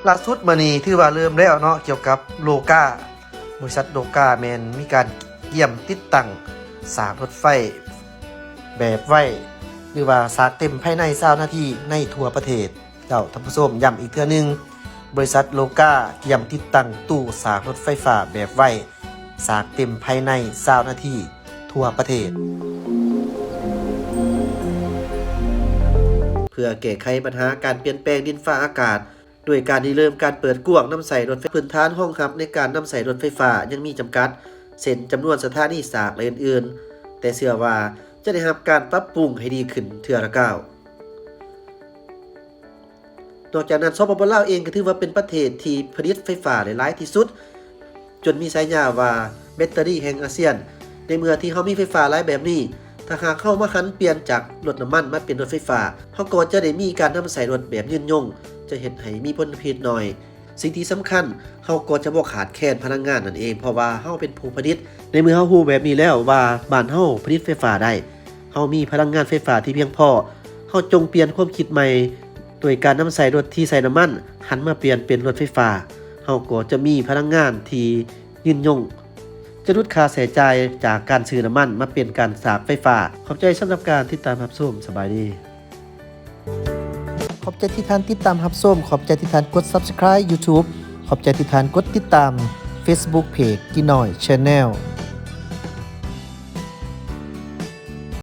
ລ່າສຸດມານີ້ຖືວ່າເລີ່ມແລ້ວເນາະ ກ່ຽວກັບໂລກາ ບໍລິສັດໂລກາແມ່ນມີການກຽມຕິດຕັ້ງສາກລົດໄຟແບບໄວ ຫຼືວ່າສາກເຕັມພາຍໃນຊາວນາທີໃນທົ່ວປະເທດ. ເຈົ້າ ທ່ານຜູ້ຊົມ, ຢ້ຳອີກເທື່ອໜຶ່ງ, ບໍລິສັດໂລກາກຽມຕິດຕັ້ງຕູ້ສາກລົດໄຟຟ້າແບບໄວ ສາກເຕັມພາຍໃນຊາວນາທີທົ່ວປະເທດ ເພື່ອແກ້ໄຂບັນຫາການປ່ຽນແປງດິນຟ້າອາກາດ ໂດຍການລິເລີ່ມການເປີດກວ້າງນຳໃຊ້ລົດໄຟ ພື້ນຖານຮອງຮັບໃນການນຳໃຊ້ລົດໄຟຟ້າຍັງມີຈຳກັດ ເຊັ່ນ ຈຳນວນສະຖານີສາກ ແລະ ອື່ນໆ, ແຕ່ເຊື່ອວ່າຈະໄດ້ຮັບການປັບປຸງໃຫ້ດີຂຶ້ນເທື່ອລະກ້າວ. ນອກຈາກນັ້ນ ສປປ ລາວເອງກໍຖືວ່າເປັນປະເທດທີ່ຜະລິດໄຟຟ້າໄດ້ຫຼາຍທີ່ສຸດ ຈົນມີສາຍາວ່າແບັດເຕີຣີແຫ່ງອາຊຽນ. ໃນເມື່ອທີ່ເຮົາມີໄຟຟ້າຫຼາຍແບບນີ້, ຖ້າຫາກເຮົາມາຫັນປ່ຽນຈາກລົດນ້ຳມັນມາເປັນລົດໄຟຟ້າ, ເຮົາກໍຈະໄດ້ມີການນຳໃຊ້ລົດແບບຍືນຍົງ, ຈະເຮັດໃຫ້ມີມົນພິດໜ້ອຍ. ສິ່ງທີ່ສຳຄັນ, ເຮົາກໍຈະບໍ່ຂາດແຄນພະລັງງານນັ້ນເອງ, ເພາະວ່າເຮົາເປັນຜູ້ຜະລິດ. ໃນເມື່ອເຮົາຮູ້ແບບນີ້ແລ້ວວ່າບ້ານເຮົາຜະລິດໄຟຟ້າໄດ້, ເຮົາມີພະລັງງານໄຟຟ້າທີ່ພຽງພໍ, ເຮົາຈົ່ງປ່ຽນຄວາມຄິດໃໝ່ ໂດຍການນຳໃຊ້ລົດທີ່ໃຊ້ນ້ຳມັນ ຫັນມາປ່ຽນເປັນລົດໄຟຟ້າ, ເຮົາກໍຈະມີພະລັງງານທີ່ຍືນຍົງ, ຈະຫຼຸດຄ່າໃຊ້ຈ່າຍຈາກການຊື້ນ້ຳມັນມາເປັນການສາກໄຟຟ້າ. ຂອບໃຈສຳລັບການຕິດຕາມຮັບຊົມ. ສະບາຍດີ. ຂອບໃຈທີ່ທ່ານຕິດຕາມຮັບຊົມ. ຂອບໃຈທີ່ທ່ານກົດ Subscribe YouTube. ຂອບໃຈທີ່ທ່ານກົດຕິດຕາມ Facebook Page ກີນ້ອຍ Channel.